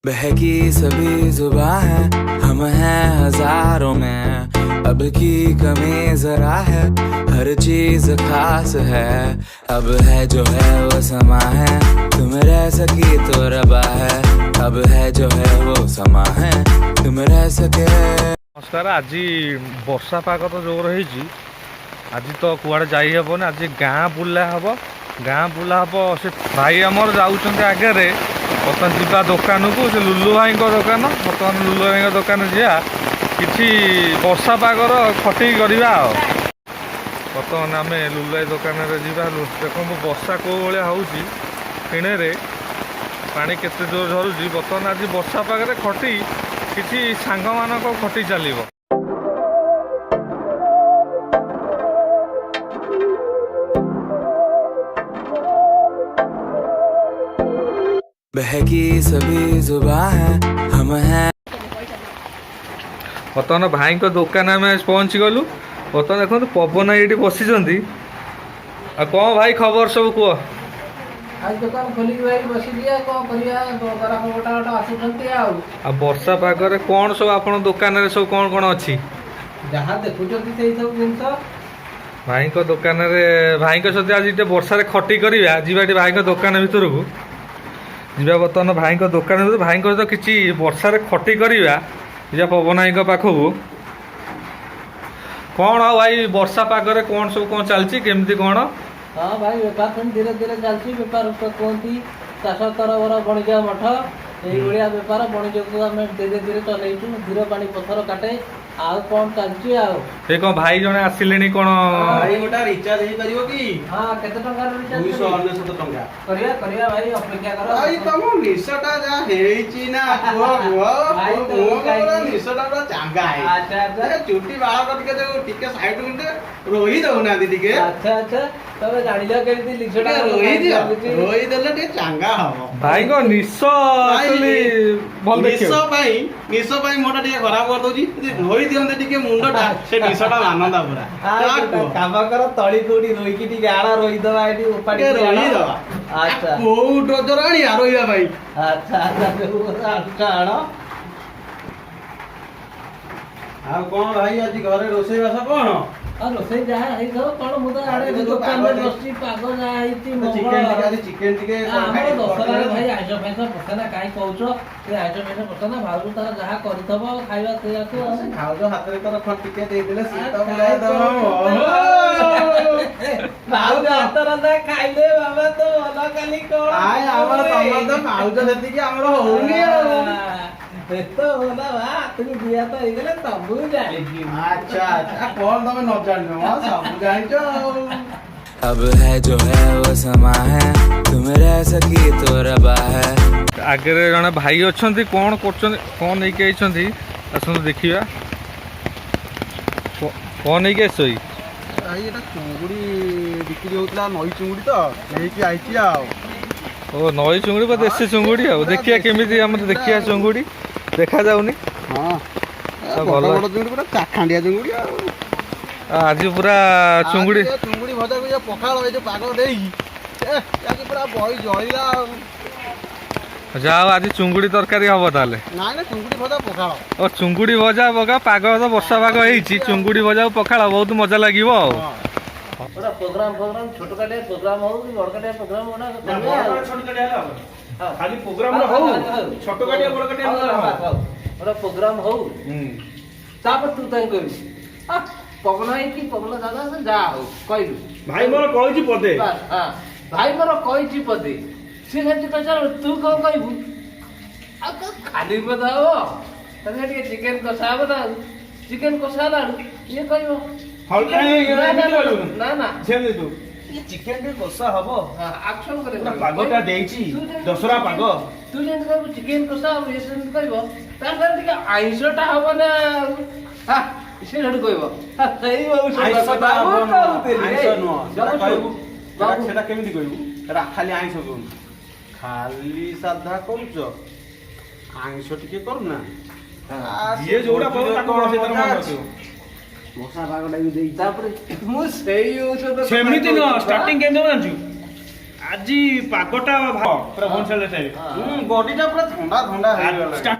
बहकी सभी जुबा है, हम हैं हजारों में। अब की कमी जरा है, हर चीज खास है। अब है जो है वो समा है, तुम रह सकी तो रबा है। अब है जो है वो समा है, तुम रह सके। ନମସ୍କାର। ଆଜି ବର୍ଷା ପାଗ ତ ଜୋର ହେଇଛି। ଆଜି ତ କୁଆଡ଼େ ଯାଇ ହେବନି। ଆଜି ଗାଁ ବୁଲା ହେବ, ଗାଁ ବୁଲା ହେବ। ସେ ଭାଇ ଆମର ଯାଉଛନ୍ତି ଆଗରେ। ବର୍ତ୍ତମାନ ଯିବା ଦୋକାନକୁ, ସେ ଲୁଲୁ ଭାଇଙ୍କ ଦୋକାନ। ବର୍ତ୍ତମାନ ଲୁଲୁ ଭାଇଙ୍କ ଦୋକାନ ଯିବା, କିଛି ବର୍ଷା ପାଗର ଖଟି କରିବା। ଆଉ ବର୍ତ୍ତମାନ ଆମେ ଲୁଲୁ ଭାଇ ଦୋକାନରେ ଯିବା। ଦେଖନ୍ତୁ ବର୍ଷା କେଉଁ ଭଳିଆ ହେଉଛି, ଫେଣରେ ପାଣି କେତେ ଜୋର ଝରୁଛି। ବର୍ତ୍ତମାନ ଆଜି ବର୍ଷା ପାଗରେ ଖଟି କିଛି ସାଙ୍ଗମାନଙ୍କ ଖଟି ଚାଲିବ। बहकी सभी जुबा है, हम हैं ବର୍ତ୍ତମାନ ଭାଇଙ୍କ ଦୋକାନ ଆମେ ଆସି ପହଞ୍ଚି ଗଲୁ। ବର୍ତ୍ତମାନ ଦେଖନ୍ତୁ ପବନ ଏଇଠି ବସିଛନ୍ତି। ଆଉ କ'ଣ ଭାଇ ଖବର ସବୁ କୁହ? ଆଜି ଦୋକାନ ଖୋଲିକି ଭାଇ ବସିଲି, ଆଉ କ'ଣ କରିବା? ଗରାଖ ଗୋଟା ଗୋଟା ଆସୁଛନ୍ତି ଆଉ। ଆଉ ବର୍ଷା ପାଗରେ କ'ଣ ସବୁ ଆପଣ ଦୋକାନରେ ସବୁ କ'ଣ କ'ଣ ଅଛି? ଯାହା ଦେଖୁଛନ୍ତି ସେଇ ସବୁ ଜିନିଷ। ଭାଇଙ୍କ ଦୋକାନରେ ଭାଇଙ୍କ ସହିତ ଆଜି ଟିକେ ବର୍ଷାରେ ଖଟି କରିବା। ଯିବା ଟିକେ ଭାଇଙ୍କ ଦୋକାନ ଭିତରକୁ ଯିବା। ବର୍ତ୍ତମାନ ଭାଇଙ୍କ ଦୋକାନ ଭିତରୁ ଭାଇଙ୍କ ସହିତ କିଛି ବର୍ଷାରେ ଖଟି କରିବା। ଯିବା ପବନ ଭାଇଙ୍କ ପାଖକୁ। କ'ଣ ଆଉ ଭାଇ, ବର୍ଷା ପାଗରେ କ'ଣ ସବୁ କ'ଣ ଚାଲିଛି, କେମିତି କ'ଣ? ହଁ ଭାଇ, ବେପାର ସେମିତି ଧୀରେ ଧୀରେ ଚାଲିଛି। ବେପାର ତ କୁହନ୍ତି ଚାଷ ତରବର ବଣିଜ ମଠ, ଏଇଭଳିଆ ବେପାର ବଣିଜକୁ ଆମେ ଧୀରେ ଧୀରେ ଚଲେଇଛୁ। ଧୀର ପାଣି ପଥର କାଟେ। ଆଉ କ'ଣ ଚାଲିଛି ଆଉ? ସେ କ'ଣ ଭାଇ ଜଣେ ଆସିଲେଣି କ'ଣ? ଭାଇ, ଗୋଟା ରିଚାର୍ଜ ହେଇପାରିବ କି? ହଁ, କେତେ ଟଙ୍କାର ରିଚାର୍ଜ? 299 ଟଙ୍କା। କରିବା କରିବା ଭାଇ, ଅପେକ୍ଷା କର। ଭାଇ, ତମ ନିଶଟା ଯାହା ହେଇଛି ନା, କୁହ କୁହ। ଭାଇ, ତ ମୁହଁ ପୁରା କାହିଁକି? ନିଶଟା ପୁରା ଚାଙ୍ଗା ହେଇଛି। ଆଚ୍ଛା ଆଚ୍ଛା ଏ ଚୁଟି ବାଳ ଟିକେ ଯୋଉ ଟିକେ ସାଇଡ ଟିକେ ରୋହି ଦଉନାହାନ୍ତି ଟିକେ। ଆଚ୍ଛା ଆଚ୍ଛା, ତମେ ଜାଣିଲ କେମିତି ଲିଚଟା? ଟିକେ ରୋହି ଦିଅ, ରୋହି ଦେଲେ ଟିକେ ଚାଙ୍ଗା ହବ। ଭାଇଙ୍କ ନିଶ ଆକ୍ଚୁଆଲି ଭଲ ନିଶ ଦେଖିବାକୁ। ପାଇଁ, ନିଶ ପାଇଁ ମୁହଁଟା ଟିକେ ଖରାପ କରିଦଉଛି। ଯଦି ରୋହି ଦିଅନ୍ତେ ଟିକେ ମୁଣ୍ଡଟା, ସେ ନିଶଟା ମାନନ୍ତା ପୁରା। ଯାହା କୁହ। କାମ କର, ତଳି କୋଉଠି ରୋଇକି ଟିକେ ଆଣ, ରୋଇଦବା ଏଠି ଉପାଡି। ଟିକେ ରୋହିଦବା। ଆଚ୍ଛା। କୋଉ ଡ୍ରଜର ଆଣିବା ରୋହିବା ପାଇଁ? ଆଚ୍ଛା ଆଚ୍ଛା, ଯୋଉ ଆଣୁଛ ଆଣ। ଆଉ କଣ ଭାଇ, ଆଜି ଘରେ ରୋଷେଇ ବାସ କଣ? ଆଉ ରୋଷେଇ ଯାହା ହେଇଥିବ କଣ, ମୁଁ ତ ଆଡେ ଆଜି ତ ଯୋଉ ଦୋକାନରେ ପାଗ ବସିଛି। ପାଗ ଯାହା ହେଇଛି ଚିକେନ ଟିକେ ମଙ୍ଗଳବାର। ଆଜି ଚିକେନ ଟିକେ ଆମର ଦଶହରାରେ ଭାଇ ଆଇଁଷ ଫାଇଁଷ ପସେ ନା। କାହିଁ କହୁଛ, ସେ ଆଇଁଷ ଫାଇଁଷ ପସେ ନା। ଭାଉଜ ତାର ଯାହା କରିଥିବ ଖାଇବା ସେଇଆକୁ ଆଉ। ଭାଉଜ ହାତରେ ତାର ଖଟ ଟିକେ ଦେଇଦେଲେ ସିଏ ତ ଆଉ ପୁରା କାଇଁ ଦମ। ଭାଉଜ ହାତ ରନ୍ଧା ଖାଇଲେ ବାବା ତ ଭଲ କାଲି କଣ। ଆୟ ଆମର ତମର ତ ଭାଉଜ ସେତିକି ଆମର ହଉନି ଆଉ। ତ ଭଲ ବା, ହାତକୁ ଦିଆ ତ ହେଇଗଲେ ସବୁ ଜାଣିଛି। ଆଚ୍ଛା ଆଚ୍ଛା, କଣ ତମେ ନ ଜାଣିନ ମ, ସବୁ ଜାଣିଛ ଆଉ। अब है जो है वो समा है, तुम रह सकी तो रबा है। ଆଗରେ ଜଣେ ଭାଇ ଅଛନ୍ତି, କ'ଣ କରୁଛନ୍ତି, କ'ଣ ନେଇକି ଆଇଛନ୍ତି, ଆସନ୍ତୁ ଦେଖିବା। କ'ଣ ନେଇକି ଆସିଛ ଏଇ? ଭାଇ, ଏଟା ଚୁଙ୍ଗୁଡି ବିକ୍ରି ହଉଥିଲା, ନଈ ଚୁଙ୍ଗୁଡି ତ ନେଇକି ଆଇଛି ଆଉ। ଓ, ନଈ ଚୁଙ୍ଗୁଡ଼ି ବା ଦେଶୀ ଚୁଙ୍ଗୁଡ଼ି। ଆଉ ଦେଖିବା କେମିତି, ଆମର ଦେଖିବା ଚୁଙ୍ଗୁଡ଼ି ଦେଖାଯାଉନି। ହଁ। ତ ବଡ ଭଲ। ବଡ ଚୁଙ୍ଗୁଡି, ପୁରା ଚାଖାଣ୍ଡିଆ ଚୁଙ୍ଗୁଡି ଆଉ। ଆଉ ଆଜି ପୁରା ଚୁଙ୍ଗୁଡ଼ି। ଆଜି ଏ ଚୁଙ୍ଗୁଡି ଭଜାକୁ ଏ ପଖାଳ, ଏ ଯୋଉ ପାଗ ଦେଇକି ଏ ଆଜି ପୁରା ବହି ଜଳିଲା ଆଉ। ଯାହା ହଉ, ଆଜି ଚୁଙ୍ଗୁଡ଼ି ତରକାରୀ ହବ ତାହେଲେ? ନାଇଁ ନାଇଁ, ଚୁଙ୍ଗୁଡି ଭଜା ପଖାଳ। ଓ, ଚୁଙ୍ଗୁଡ଼ି ଭଜା ବଗା। ପାଗ ତ ବର୍ଷା ପାଗ ହେଇଛି, ଚୁଙ୍ଗୁଡ଼ି ଭଜା ଆଉ ପଖାଳ ବହୁତ ମଜା ଲାଗିବ ଆଉ। ଗୋଟେ ପ୍ରୋଗ୍ରାମ ଫୋଗ୍ରାମ, ଛୋଟ କାଟିଆ ପ୍ରୋଗ୍ରାମ ହଉ କି ବଡ କାଟିଆ ପ୍ରୋଗ୍ରାମ ଗୋଟେ କରିବା ଆଉ। ହଁ। ଖାଲି ପ୍ରୋଗ୍ରାମ ହଉ, ଛୋଟ କାଟିଆ ବଡ କାଟିଆ ହଉ, ହଉ, ହଉ। ଗୋଟେ ପ୍ରୋଗ୍ରାମ ହଉ, ତାପରେ ତୁ ତାଙ୍କୁ କହିବୁ ଆ, ପବନ ହେଇକି ପବନ ଦାଦା ସେ ଯାହା ହଉ କହିଲୁ। ଭାଇ ମୋର କହିଛି ପଦେ। ବାସ୍, ହଁ, ଭାଇ ମୋର କହିଛି ପଦେ। ସିଏ ସେଠି ପଚାର, ତୁ କଣ କହିବୁ? ଆଉ ତ ଖାଲି ପଦ ହବ, ତାହେଲେ ଟିକେ ଚିକେନ କଷା ହବ ନା। ଆଉ ଚିକେନ କଷା ହେଲା ବେଳକୁ ଇଏ କହିବ ନା ନା ନା ନା। ସେମିତି ତୁ ଚିକେନ ଟିକେ କଷା ହବ। ଆକ୍ସନ କରିବ। ପୁରା ପାଗଟା ଦେଇଛି, ତୁ ଯେମିତି ଦଶହରା ପାଗ। ତୁ ଯେମିତି କହିବୁ ଚିକେନ କଷା ହବ, ଇଏ ସେମିତି କହିବ ତାପରେ ଟିକେ ଆଇଁଷଟା ହବ ନା ଆଉ। ହା, ସେ ସେଠୁ କହିବ ହା, ସେଇ ଔଷଧ ଆଇଁଷଟା କଥା ମୁଁ ହବ ନୁହଁ, କହୁଥିଲି। ଆଇଁଷ ଏଇ, ନୁହଁ, ସେଟା ବାବୁ, କହିବୁ ସେଟା ବାବୁ। ସେଟା କେମିତି କହିବୁ? ସେଟା ଖାଲି ଆଇଁଷ କହୁନୁ, ଖାଲି ସାଧା କରୁଛ, ଆଇଁଷ ଟିକେ କରୁନା। ଯିଏ ଯୋଉଟା କହିବ ତାକୁ କଣ ସେଥିରେ ମଜା ମନ ଅଛି? ଆସିବ। ବର୍ଷା ପାଗଟା ବି ଦେଇଛି। ତାପରେ ମୁଁ ସେଇ ଔଷଧ କଥା ସେମିତି ନୁହଁ। କହୁଛି ବା। ଷ୍ଟାର୍ଟିଂ କେମିତି ହବ ଜାଣିଛୁ? ଆଜି ପାଗଟା ପୁରା ଭୋନଶାଳ ଷ୍ଟାଇଲ। ବଡିଟା ପୁରା ଥଣ୍ଡା ଥଣ୍ଡା ହେଇଗଲା।